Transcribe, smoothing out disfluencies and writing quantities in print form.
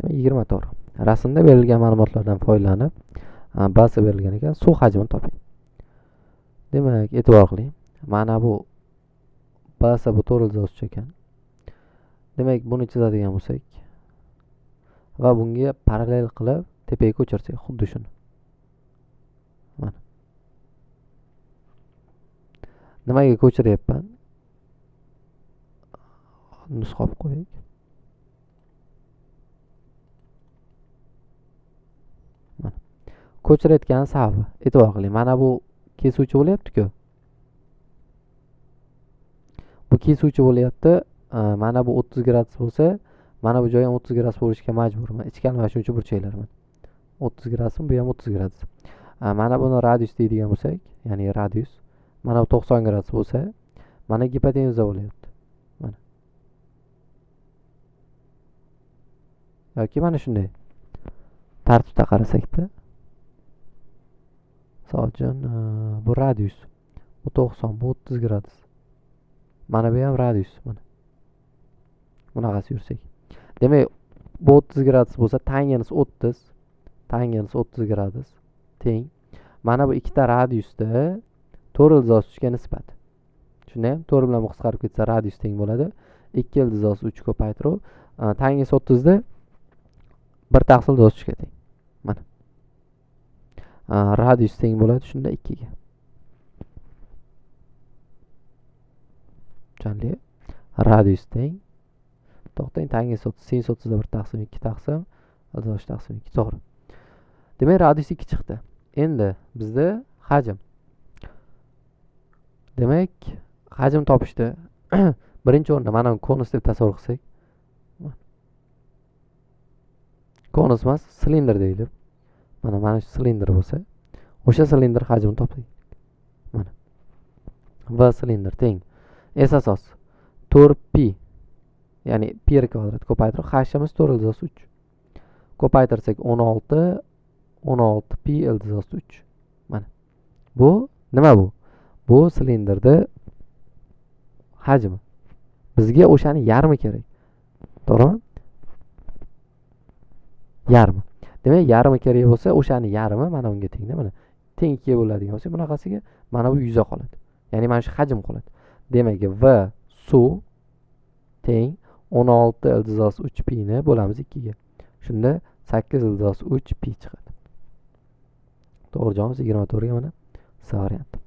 24. Rasmda berilgan ma'lumotlardan foydalanib, basa berilgan ekan, suv hajmini toping. Demak, e'tibor qiling. Mana bu basa bu to'g'ri ildiz ekan. Demak, buni chizadigan bo'lsak va bunga parallel qilib tepaga ko'chirsak, xuddi shuni. Mana. Nimaga ko'chiryapman? Nusxa olib qo'ying. Mana. Ko'chirayotgan sababi, e'tibor qiling. Mana bu kesuvchi bo'lyapti-ku. Bu kesuvchi bo'lyapti. Mana bu 30 gradus bo'lsa, mana bu joy ham 30 gradus bo'lishga majburman. Ichki almashuvchi burchaklar mana. 30 gradusmi, bu ham 30 gradus. Mana buni radius deydigan bo'lsak, ya'ni radius mana bu 90 gradus bo'lsa, mana gipotenuza bo'lyapti. Mana. Yoki mana shunday tartibda qarasakda, misol uchun bu radius, bu 90, bu 30 gradus. Mana bu ham radius, mana. Bunaqasi yursak. Demak, bu 30 gradus bo'lsa, tangens 30, tangens 30 gradus teng. Mana bu ikkita radiusda 4 ildiz osti 3 ga nisbat. Shunda ham 4 bilan qisqarib ketsa radius teng bo'ladi. 2 ildiz osti 3 ko'paytirib, tangens 30 da 1 taqsim ildiz osti 3 ga teng. Mana. Radius teng bo'ladi shunda 2 ga. Tushunarli? Radius teng. To'xtang, tangens 30, sinus 30 da 1 taqsim 2 taqsim ildiz osti taqsim 2, to'g'ri. Demak, radius 2 chiqdi. Endi bizda hajm. Demak, hajm topishda birinchi o'rinda mana bu konus deb tasavvur qilsak. Konus emas, silindr deyilib. Mana shu silindr bo'lsa, o'sha silindr hajmini topdik. Mana. Va silindr teng S asos 4 pi, ya'ni pi r kvadrat ko'paytirib h'imiz 4 ildiz osti 3. Ko'paytirsak 16, 16 pi ildiz osti 3. Mana. Bu nima bu? Bu silindrda hajmi. Bizga o'shani yarmi kerak. To'g'rimi? Yarmi. Demak, yarmi kerak bo'lsa, o'shani yarmi mana bunga tengda, mana teng 2 ga bo'ladigan bo'lsa, bunaqasiga mana bu 100 qoladi. Ya'ni mana shu hajm qoladi. Demak, V suv teng 16 ildiz osti 3 pi ni bo'lamiz 2 ga. Shunda 8 ildiz osti 3 pi chiqadi. To'g'ri javobimiz 24 ga mana C varianti.